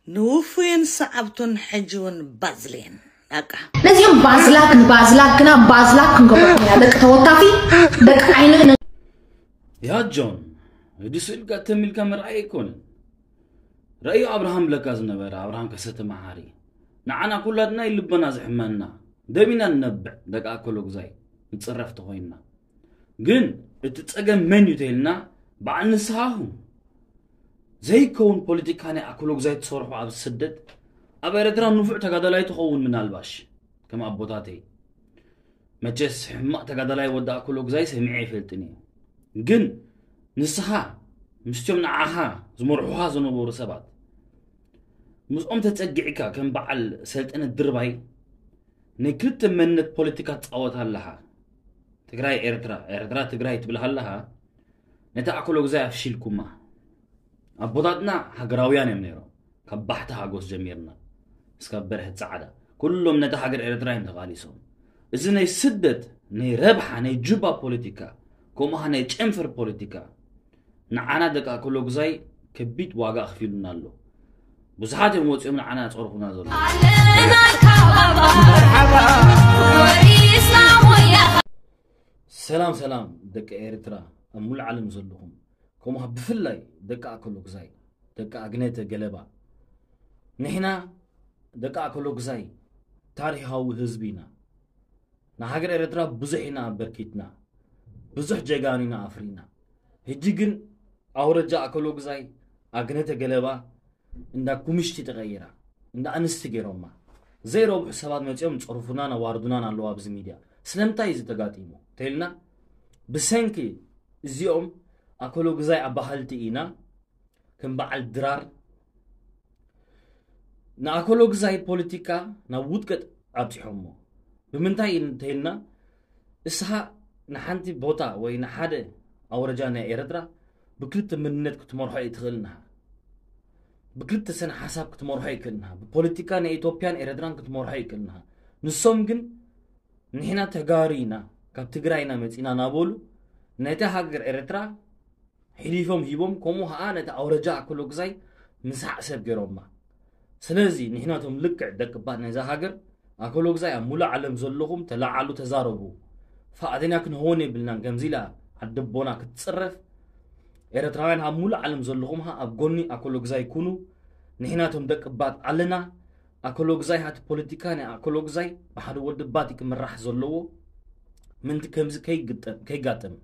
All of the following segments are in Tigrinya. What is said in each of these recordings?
ንውፉይን ሰዓብቱን ሕጂ እውን ባዝሌን። በቃ። ነዚኦም ባዝላክ ንባዝላክ ግና ባዝላክ ክንገብሮ ኢና። ደቂ ተወካፊ፣ ደቂ ዓይኒ ያ ጆን፣ ህድስ ኢልካ ተም ኢልካ ምርኣይ ኣይኮነን። ረእዮ ኣብርሃም ብለካ ዝነበረ ኣብርሃም ከሰተ መሓሪ፣ ንዓና ኩላትና እዩ ልበና ዝሕመና፣ ደሚና ንነብዕ ደቂ ኣኮሎግዛይ ንፅረፍ ተኾይንና። ግን እቲ ፀገም መን እዩ ተይልና በዓል ንስኻኹም ዘይከውን ፖለቲካ ናይ ኣኮሎግዛይ ትሰርሑ ኣብ ስደት ኣብ ኤረትራ ንፉዕ ተጋዳላይ ትኸውን ምናልባሽ ከም ኣቦታተይ። መቸስ ሕማቕ ተጋዳላይ ወዲ ኣኮሎግዛይ ሰሚዐ ኣይፈልጥን እየ። ግን ንስኻ ምስቶም ንዓኻ ዝመርሑኻ ዝነበሩ ሰባት ምስኦም ተጸጊዕካ ከም በዓል ሰልጠነ ድርባይ ናይ ክልተ መንነት ፖለቲካ ትጻወት ኣለኻ። ትግራይ ኤርትራ፣ ኤርትራ ትግራይ ትብል ኣለኻ። ነታ ኣኮሎግዛይ ኣፍሺልኩማ። ኣቦታትና ሃገራውያን እዮም ነይሮም። ካብ ባሕቲ ሃጎስ ጀሚርና እስካብ በርሀ ጻዕዳ ኩሎም ነታ ሃገር ኤርትራ እዮም ተቓሊሶም። እዚ ናይ ስደት ናይ ረብሓ ናይ ጁባ ፖለቲካ ከምኡ ናይ ጨንፈር ፖለቲካ ንዓና ደቂ ኣኮሎግዛይ ከቢድ ዋጋ ኣኽፊሉና ኣሎ። ብዙሓት እዮም ወፂኦም ንዓና ጸርፉና ዘሎ። ሰላም ሰላም ደቂ ኤርትራ ኣብ ሙሉእ ዓለም ዘለኹም ከምኡ ብፍላይ ደቂ ኣኮሎግዛይ ደቂ ኣግነተ ገለባ ንሕና ደቂ ኣኮሎግዛይ ታሪኻዊ ህዝቢ ኢና። ንሃገር ኤርትራ ብዙሕ ኢና ኣበርኪትና፣ ብዙሕ ጀጋኑ ኢና ኣፍሪና። ሕጂ ግን ኣውረጃ ኣኮሎግዛይ ኣግነተ ገለባ እንዳ ኩምሽቲ ተቐይራ፣ እንዳ ኣንስቲ ገይሮማ። ዘይረብሑ ሰባት መጺኦም ጸርፉናን ኣዋርዱናን ኣለዉ ኣብዚ ሚድያ። ስለምንታይ እዚ ተጋጢሙ ተይልና ብሰንኪ እዚኦም ኣኮሎግዛይ ኣባሃልቲ ኢና ከም በዓል ድራር ንኣኮሎግዛይ ፖለቲካ ናብ ውድቀት ኣብፂሖሞ። ብምንታይ እንተይልና እስኻ ንሓንቲ ቦታ ወይ ንሓደ ኣውረጃ ናይ ኤርትራ ብክልተ መንነት ክትመርሖ ይትኽእል ንሃ ብክልተ ሰነ ሓሳብ ክትመርሖ ይክእል ንሃ ብፖለቲካ ናይ ኢትዮጵያን ኤርትራን ክትመርሖ ይክእል ንሃ ንሶም ግን ንሕና ተጋሩ ኢና ካብ ትግራይ ኢና መፂና እናበሉ ነቲ ሃገር ኤርትራ ሒሊፎም ሂቦም ከምኡ ከዓ ነቲ ኣውረጃ ኣኮሎግዛይ ምሳዕ ሰብ ገይሮማ። ስለዚ ንሕናቶም ልክዕ ደቅባት ናይዛ ሃገር ኣኮሎግዛይ ኣብ ሙሉእ ዓለም ዘለኹም ተለዓሉ ተዛረቡ። ፋእቴና ክንኸውን የብልናን ከምዚ ኢላ ዓደቦና ክትፅረፍ። ኤርትራውያን ኣብ ሙሉእ ዓለም ዘለኹም ሀ ኣብ ጎኒ ኣኮሎግዛይ ኩኑ። ንሕናቶም ደቅባት ኣለና። ኣኮሎግዛይ ሃቲ ፖለቲካ ናይ ኣኮሎግዛይ ብሓደ ወዲ ባቲ ክምራሕ ዘለዎ ምንቲ ከምዚ ከይጋጠም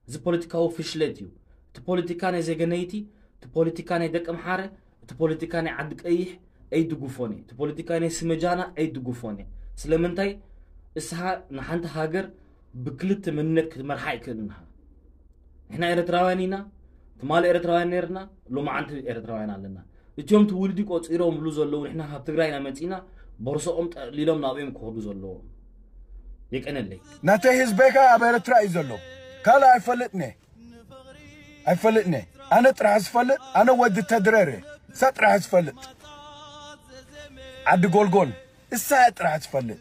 እዚ ፖለቲካዊ ፍሽለት እዩ። እቲ ፖለቲካ ናይ ዘገነይቲ፣ እቲ ፖለቲካ ናይ ደቂ ምሓረ፣ እቲ ፖለቲካ ናይ ዓዲ ቀይሕ ኣይድግፎን እየ። እቲ ፖለቲካ ናይ ስመጃና ኣይድግፎን እየ። ስለምንታይ እስኻ ንሓንቲ ሃገር ብክልተ መንነት ክትመርሓ ኣይክእልንኻ። ንሕና ኤርትራውያን ኢና። ትማሊ ኤርትራውያን ነርና፣ ሎማዓንቲ ኤርትራውያን ኣለና። እቲኦም ትውልዲ ቆጺሮምሉ ዘለዉ ንሕና ካብ ትግራይ ኢና መጺና፣ ቦርሶኦም ጠቕሊሎም ናብኦም ክኸዱ ዘለዎም። የቀነለይ። ናተይ ህዝበይ ከኣ ኣብ ኤርትራ እዩ ዘሎ። ካልእ ኣይፈልጥን እየ። ኣይፈልጥን እየ። ኣነ ጥራሕ ዝፈልጥ፣ ኣነ ወዲ ተድረር እየ። እሳ ጥራሕ ዝፈልጥ። ዓዲ ጎልጎል፣ እሳ እያ ጥራሕ ትፈልጥ።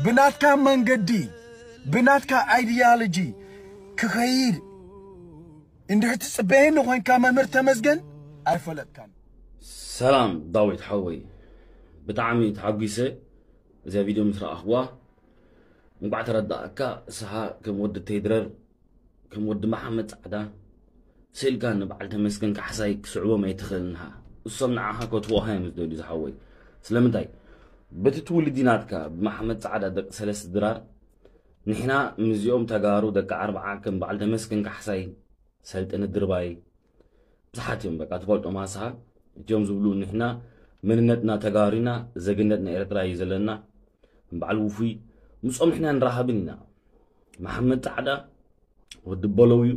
ብናትካ መንገዲ፣ ብናትካ ኣይዲዮሎጂ ክኸይድ እንድሕር ትጽበየኒ ኮይንካ መምህር ተመስገን ኣይፈለጥካን። ሰላም ዳዊት ሓወይ፣ ብጣዕሚ ተሓጒሰ እዚኣ ቪድዮ ምስ ረኣኽዋ። እንቋዕ ተረዳእካ። እስኻ ከም ወዲ ቴድረር፣ ከም ወዲ መሓመድ ጻዕዳ ስኢልካ ንበዓል ተመስገን ካሕሳይ ክስዕቦም ኣይትኽእልን ኢኻ። እሶም ንዓኻ ከጥፍኡኻ እዮም ዝደልዩ ዝሓወይ። ስለምንታይ? በቲ ትውልዲ ናትካ ብመሓመድ ጻዕዳ ደቂ ሰለስተ ድራር ንሕና ምስዚኦም ተጋሩ ደቂ ኣርብዓ ከም በዓል ተመስገን ካሕሳይ ሰልጠነ ድርባይ ብዙሓት እዮም በቃ ትፈልጦም ኣስኻ እቲኦም ዝብሉ ንሕና መንነትና ተጋሩ ኢና ዘግነትና ኤርትራ እዩ ዘለና በዓል ውፉይ ምስኦም ንሕና ንራኸብን ኢና መሓመድ ጻዕዳ ወዲ በለው እዩ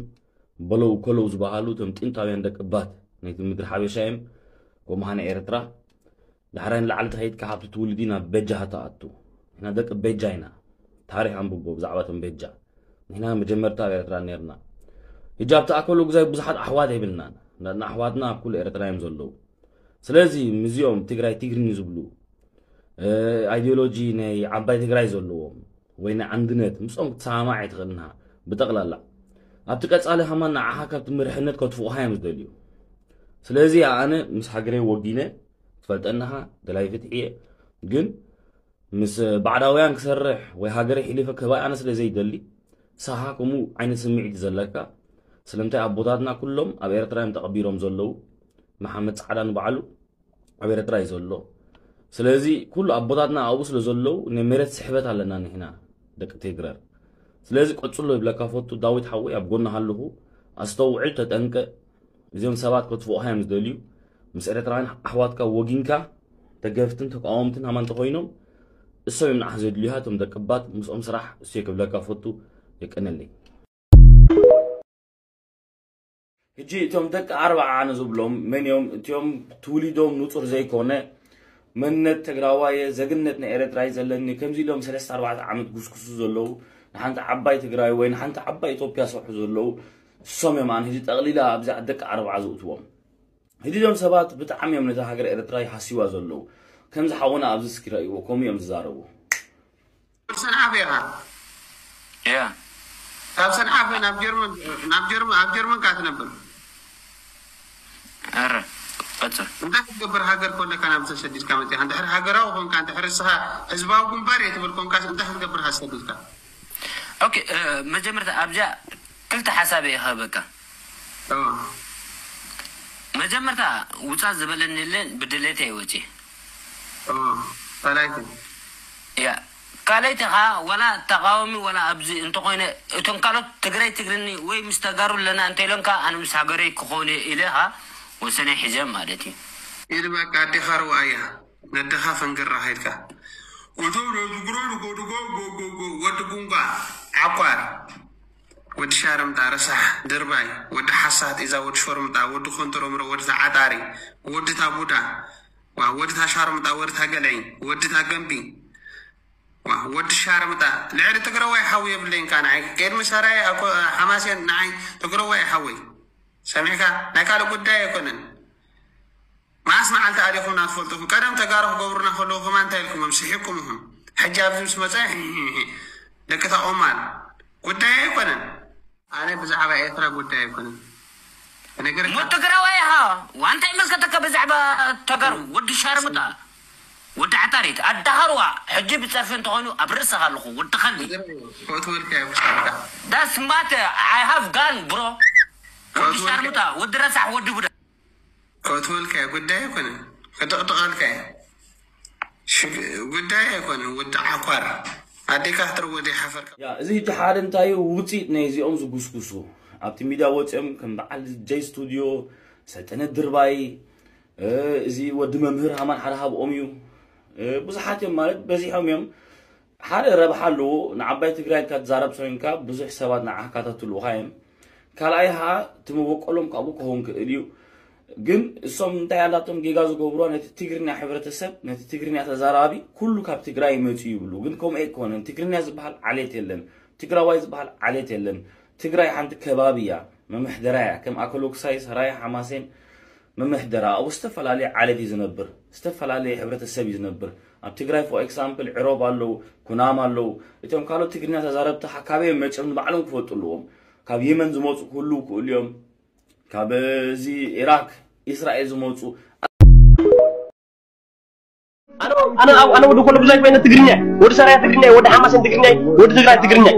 በለው ከለው ዝበሃሉ እቶም ጥንታውያን ደቂ ባት ናይቲ ምድሪ ሓበሻ እዮም ከምኡ ኸነ ኤርትራ ዳሕራይ ንላዕሊ ተኸይድካ ሃብቲ ትውልዲ ናብ በጃ ትኣቱ ንሕና ደቂ በጃ ኢና ታሪኽ ኣንብቦ ብዛዕባ እቶም በጃ ንሕና መጀመርታ ኣብ ኤርትራ ነርና ሕጂ ኣብቲ ኣኮሎ ግዛይ ብዙሓት ኣሕዋት የብልናን ናትና ኣሕዋትና ኣብ ኩሉ ኤርትራ እዮም ዘለዉ ስለዚ ምስዚኦም ትግራይ ትግርኝ ዝብሉ ኣይዲዮሎጂ ናይ ዓባይ ትግራይ ዘለዎም ወይ ናይ ኣንድነት ምስኦም ክትሰማማዕ ኣይትኽእልን ኢኻ ብጠቕላላ ኣብቲ ቀጻሊ ከማን ንዓኻ ካብቲ መሪሕነት ከጥፍኡኻ እዮም ዝደልዩ ስለዚ ኣነ ምስ ሃገረይ ወጊነ ትፈልጠናኻ ደላይ ፍትሒ እየ። ግን ምስ ባዕዳውያን ክሰርሕ ወይ ሃገረይ ሒሊፈ ክህባ ኣነ ስለ ዘይደሊ፣ ሳኻ ከምኡ ዓይነት ስምዒት ዘለካ። ስለምንታይ ኣቦታትና ኩሎም ኣብ ኤርትራ እዮም ተቐቢሮም ዘለዉ። መሓመድ ጻዕዳ ንባዕሉ ኣብ ኤርትራ እዩ ዘሎ። ስለዚ ኩሉ ኣቦታትና ኣብኡ ስለ ዘለዉ ናይ መሬት ስሕበት ኣለና ንሕና ደቂ ቴግረር። ስለዚ ቀጽሎ ይብለካ ፈቱ ዳዊት ሓወይ፣ ኣብ ጎንኻ ኣለኹ። ኣስተውዕል፣ ተጠንቀ። እዚኦም ሰባት ከጥፍኡኻ እዮም ዝደልዩ። ምስ ኤርትራውያን ኣሕዋትካ ወጊንካ ደገፍትን ተቃወምትን ሃማ እንተኾይኖም እሶም እዮም ንዓኻ ዘድልዩኻ። እቶም ደቂ ባት ምስኦም ስራሕ እሱ ክብለካ ፈቱ። የቀነለይ። ሕጂ እቶም ደቂ ኣርባዓ ኣነ ዝብሎም መን እዮም? እቲኦም ትውሊዶም ንጹር ዘይኮነ መንነት ትግራዋየ ዘግነት ናይ ኤርትራይ ዘለኒ ከምዚ ኢሎም ሰለስተ ኣርባዕተ ዓመት ጉስጉሱ ዘለዉ ንሓንቲ ዓባይ ትግራይ ወይ ንሓንቲ ዓባይ ኢትዮጵያ ሰርሑ ዘለዉ እሶም እዮም። ኣነ ሕጂ ጠቕሊላ ኣብዛ ደቂ ኣርባዓ ዝእትዎም። ሕጂ እዞም ሰባት ብጣዕሚ እዮም ነታ ሃገር ኤርትራ ይሃስይዋ ዘለዉ። ከምዚ ሓውና ኣብዚ እስኪ ረእይዎ፣ ከምኡ እዮም ዝዛረቡ። ሰንዓፈ ኢኻ? ያ ካብ ሰንዓፈ ናብ ጀርመን ናብ ጀርመን ኣብ ጀርመን ካ ትነብር? ኧረ ቀጽል። እንታይ ክትገብር ሃገር ኮለካ ናብ ተሰዲድካ መጺኻ? እንድሕር ሃገራዊ ኮንካ እንድሕር እስኻ ህዝባዊ ግንባር እየ ትብል ኮንካ እንታይ ክትገብር ካ ተሰዲድካ? ኦኬ፣ መጀመርታ ኣብዚኣ ክልተ ሓሳብ እየ ክህበካ። መጀመርታ ውፃ ዝበለኒ የለን፣ ብድሌት እየ ወፂ። ጸላይኩ ያ ካልኣይቲ ኸዓ ዋላ ተቃዋሚ ዋላ ኣብዚ እንተኾይነ እቶም ካልኦት ትግራይ ትግርኒ ወይ ምስ ተጋሩ ኣለና እንተኢሎም ከዓ ኣነ ምስ ሃገረይ ክኾን እየ ኢለ ኸዓ ወሰነይ ሒዘ ማለት እዩ። ኢድ በቃ ኣዴኻ ርዋ እያ ነደኻ ፈንግራ ኸይድካ ወቶም ናይ ትግራይ ንጎድጎ ጎጎጎ ወዲ ጉንጓ ዓቋር ወዲ ሻርምጣ ረሳሕ ድርባይ ወዲ ሓሳት ኢዛ ወዲ ሾርምጣ ወዲ ኮንትሮምሮ ወዲ ተዓጣሪ ወዲ ታቡዳ ዋ ወዲ ታሻርምጣ ወዲ ታገልዒ ወዲ ታገንቢ ዋ ወዲ ሻርምጣ ልዕሊ ትግራዋይ ሓዊ የብለይን ካ ንዓይ ቅድሚ ሰራየ ኣኮ- ሓማሴን ንዓይ ትግራዋይ ሓወይ ሰሚዕካ ናይ ካልእ ጉዳይ ኣይኮነን መዓስ መዓልቲ ኣሊኹምና ትፈልጡ ቀደም ተጋሩ ክገብሩና ከለዉ ከማ እንታይ ኢልኩም እዮም ስሒቅኩም ኢኹም ሕጂ ኣብዚ ምስ መፀ ደቂ ታቆማል ጉዳይ ኣይኮነን ኣነ ብዛዕባ ኤርትራ ጉዳይ ኣይኮነን ነገር ሞ ትግራዋይ ኢኻ ዋንታ ይመልከተካ ብዛዕባ ተጋሩ ወዲ ሻርምጣ ወዲ ዓጣሪት ኣዳሃርዋ ሕጂ ብፀርፊ እንተኾይኑ ኣብ ርእስኻ ኣለኹ ወዲ ኸልቢ ክትወልካ ይኩሳልካ ዳስ ማተ I have gun bro ወዲ ሻርምጣ ወዲ ረሳሕ ወዲ ቡዳ ክትወልካ ጉዳይ ኣይኮነን ክጥቕጥቐልካ እየ ሽግ- ጉዳይ ኣይኮነን ወዲ ዓኳር ኣዴካ ክትረወደ ሓፈርካ ያ እዚ ሕጂ ሓደ እንታይ እዩ ውፅኢት ናይ እዚኦም ዝጉስጉሱ ኣብቲ ሚድያ ወፂኦም ከም በዓል ጀይ ስቱድዮ ሰልጠነ ድርባይ እ፣ እዚ ወዲ መምህር ሃማን ሓደ ሃብኦም እዩ እ፣ ብዙሓት እዮም ማለት በዚሖም እዮም ሓደ ረብሓ ኣለዎ ንዓባይ ትግራይ ኢልካ ትዛረብ ኮይንካ ብዙሕ ሰባት ንዓካ ተትልኡካ እዮም ካልኣይ ኸዓ እቲ መበቆሎም ካብኡ ክኸውን ክእል እዩ ግን እሶም እንታይ ኣላቶም ጌጋ ዝገብርዋ ነቲ ትግርኛ ሕብረተሰብ ነቲ ትግርኛ ተዛራቢ ኩሉ ካብ ትግራይ ይመፅኡ ይብሉ ግን ከምኡ ኣይኮነን ትግርኛ ዝበሃል ዓሌት የለን ትግራዋይ ዝበሃል ዓሌት የለን ትግራይ ሓንቲ ከባቢ እያ መምሕደራ እያ ከም ኣኮሎክሳይ ሰራየ ሓማሴን መምሕደራ ኣብኡ ዝተፈላለየ ዓሌት እዩ ዝነብር ዝተፈላለየ ሕብረተሰብ እዩ ዝነብር ኣብ ትግራይ for example ዕሮብ ኣለዉ ኩናም ኣለዉ እቶም ካልኦት ትግርኛ ተዛረብቲ ካበይ እዮም መፅኦም ንባዕሎም ክፈልጡ ኣለዎም ካብ የመን ዝመፁ ክህልዉ ክእሉ እዮም ካብ እዚ ኢራክ ኢስራኤል ዝመፁ ኣነ ኣነ ኣነ ወዲ ኮሎ ብዙይ ኮይነ ትግርኛ ወዲ ሰራያ ትግርኛ ወዲ ሓማሴን ትግርኛ ወዲ ትግራይ ትግርኛ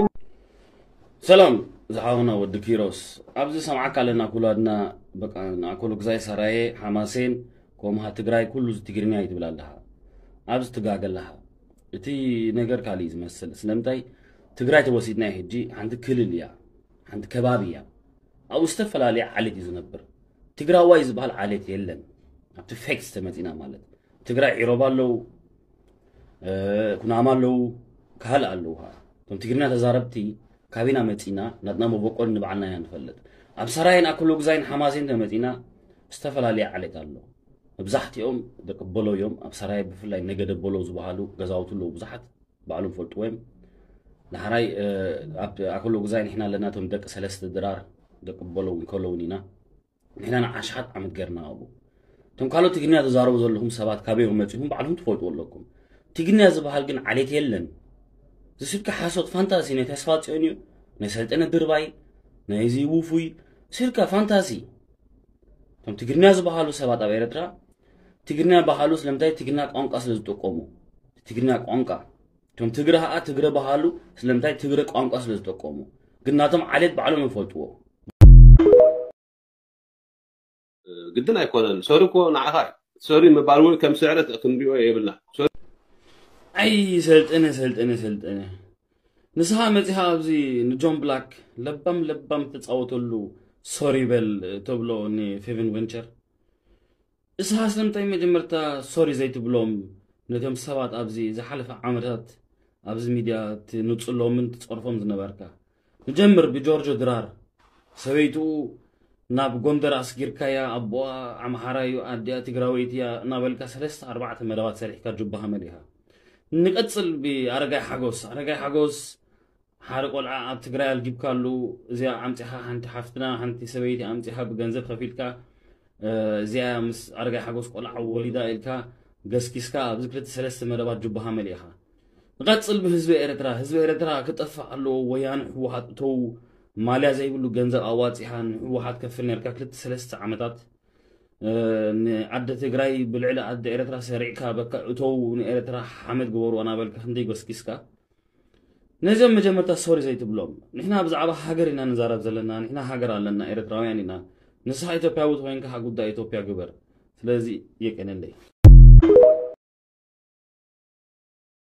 ሰላም ዝሓውና ወዲ ኪሮስ ኣብዚ ሰምዓካ ኣለና ኩላድና በቃ ንኣኮሎግዛይ ሰራየ ሓማሴን ኮምሃ ትግራይ ኩሉ ትግርኛ እዩ ትብል ኣለኻ ኣብዚ ትጋገ ኣለኻ እቲ ነገር ካልእ እዩ ዝመስል ስለምንታይ ትግራይ ተወሲድናይ ሕጂ ሓንቲ ክልል እያ ሓንቲ ከባቢ እያ ኣብኡ ዝተፈላለየ ዓሌት እዩ ዝነብር ትግራዋይ ዝበሃል ዓሌት የለን ኣብቲ ፌክስ ተመፂና ማለት ትግራይ ዒሮብ ኣለዉ ኩናማ ኣለዉ ካልእ ኣለዉ እቶም ትግርኛ ተዛረብቲ ካበይና መፂና ናትና መበቆል ንባዕልና ኢና ንፈልጥ ኣብ ሰራየን ኣኮሎግዛይን ሓማሴን ተመፂና ዝተፈላለየ ዓሌት ኣሎ መብዛሕትኦም ደቂ በሎ እዮም ኣብ ሰራየ ብፍላይ ነገደ በሎ ዝበሃሉ ገዛውቲ ኣለዉ ብዙሓት ባዕሎም ፈልጥዎ እዮም ዳሕራይ ኣብ ኣኮሎ ግዛይ ንሕና ኣለና እቶም ደቂ ሰለስተ ድራር ደቂ በሎ እውን ከለውን ኢና ንሕና ንዓሽሓት ዓመት ገርና ኣብኡ እቶም ካልኦት ትግርኛ ተዛረቡ ዘለኹም ሰባት ካበይ መፂኹም ባዕልኹም ትፈልጥዎ ኣለኩም ትግርኛ ዝበሃል ግን ዓሌት የለን ዝስልካ ሓሶት ፋንታሲ ናይ ተስፋ ፅዮን እዩ ናይ ሰልጠነ ድርባይ ናይዚ ውፉይ ስልካ ፋንታሲ እቶም ትግርኛ ዝበሃሉ ሰባት ኣብ ኤርትራ ትግርኛ በሃሉ ስለምንታይ ትግርኛ ቋንቋ ስለ ዝጥቀሙ ትግርኛ ቋንቋ እቶም ትግረ ኸዓ ትግረ በሃሉ ስለምንታይ ትግረ ቋንቋ ስለ ዝጥቀሙ ግን ናቶም ዓሌት ባዕሎም ይፈልጥዎ። ግድን ኣይኮነን። ሶሪ እኮ ንዓኻ ሶሪ ምባል እውን ከም ስዕረት ክንሪኦ የብልና። ኣይ ሰልጠነ ሰልጠነ ሰልጠነ ንስኻ መፂኻ ኣብዚ ንጆን ብላክ ለባም ለባም ተፃወተሉ ሶሪ በል ተብሎ ንፌቨን ቨንቸር እስኻ ስለምንታይ መጀመርታ ሶሪ ዘይትብሎም ነቶም ሰባት ኣብዚ ዝሓለፈ ዓመታት ኣብዚ ሚድያ ትንፅሎምን ትፀርፎም ዝነበርካ ንጀምር ብጆርጆ ድራር ሰበይትኡ ናብ ጎንደር ኣስጊርካያ ኣቦኣ ኣምሓራዩ ኣዲኣ ትግራወይቲ እያ እናበልካ ሰለስተ ኣርባዕተ መደባት ሰሪሕካ ጁባኻ መሊኻ ንቀፅል ብኣረጋይ ሓጎስ ኣረጋይ ሓጎስ ሓደ ቆልዓ ኣብ ትግራይ ኣልጊብካሉ እዚኣ ኣምፂኻ ሓንቲ ሓፍትና ሓንቲ ሰበይቲ ኣምፂኻ ብገንዘብ ከፊልካ እዚኣ ምስ ኣረጋይ ሓጎስ ቆልዓ ወሊዳ ኢልካ ገስኪስካ ኣብዚ ክልተ ሰለስተ መደባት ጁባኻ መሊእኻ ንቐፅል ብህዝቢ ኤርትራ ህዝቢ ኤርትራ ክጠፍእ ኣለዎ ወያነ ህወሓት እተው ማልያ ዘይብሉ ገንዘብ ኣዋፂኻ ንህወሓት ከፍል ነርካ ክልተ ሰለስተ ዓመታት ንዓዲ ትግራይ ብልዕሊ ዓዲ ኤርትራ ሰሪዕካ በካ እተው ንኤርትራ ሓመድ ግበሩ ኣናበልካ ክንደይ ጎስኪስካ ነዚኦም መጀመርታ ሶሪ ዘይትብሎም ንሕና ብዛዕባ ሃገር ኢና ንዛረብ ዘለና ንሕና ሃገር ኣለና ኤርትራውያን ኢና ንስኻ ኢትዮጵያዊ ተኮይንካ ጉዳይ ኢትዮጵያ ግበር ስለዚ የቀነለይ